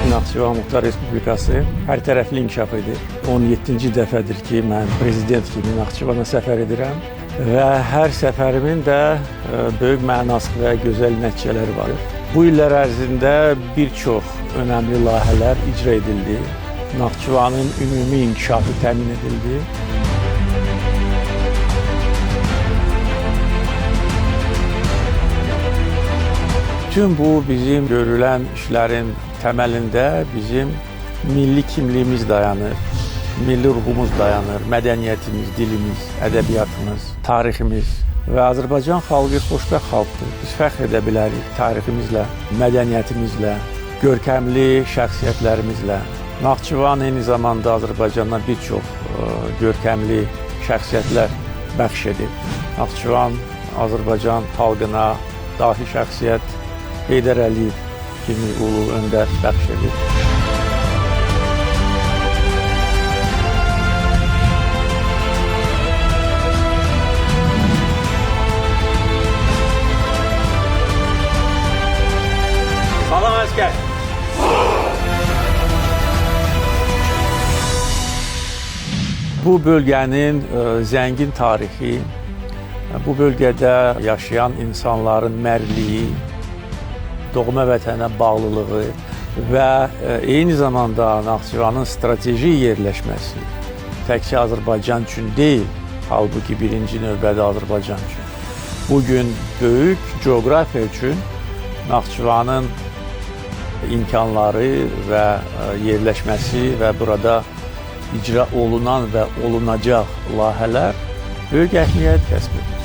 Naxçıvan Muxtar Respublikası hər tərəfli inkişaf edir. 17-ci dəfədir ki, mən prezident kimi Naxçıvana səfər edirəm və hər səfərimin də böyük mənası və gözəl nəticələri var. Bu illər ərzində bir çox önəmli layihələr icra edildi. Naxçıvanın ümumi inkişafı təmin edildi. Bütün bu bizim görülən işlərin təməlində bizim milli kimliyimiz dayanır, milli ruhumuz dayanır, mədəniyyətimiz, dilimiz, ədəbiyyatımız, tariximiz və Azərbaycan xalqı xoşbəxt xalqdır. Biz fəxr edə bilərik tariximizlə, mədəniyyətimizlə, görkəmli şəxsiyyətlərimizlə. Naxçıvan eyni zamanda Azərbaycana bir çox görkəmli şəxsiyyətlər bəxş edib. Naxçıvan Azərbaycan xalqına dahi şəxsiyyət Heydər Əliyev kimi ulu öndər bəxş edib. Salam əskər! Bu bölgənin zəngin tarixi, bu bölgədə yaşayan insanların mərdliyi, doğma vətənə bağlılığı və eyni zamanda Naxçıvanın strateji yerləşməsi təkcə Azərbaycan üçün deyil, halbuki birinci növbədə Azərbaycan üçün. Bugün böyük coğrafiya üçün Naxçıvanın imkanları və yerləşməsi və burada icra olunan və olunacaq layihələr böyük əhəmiyyət kəsb edir.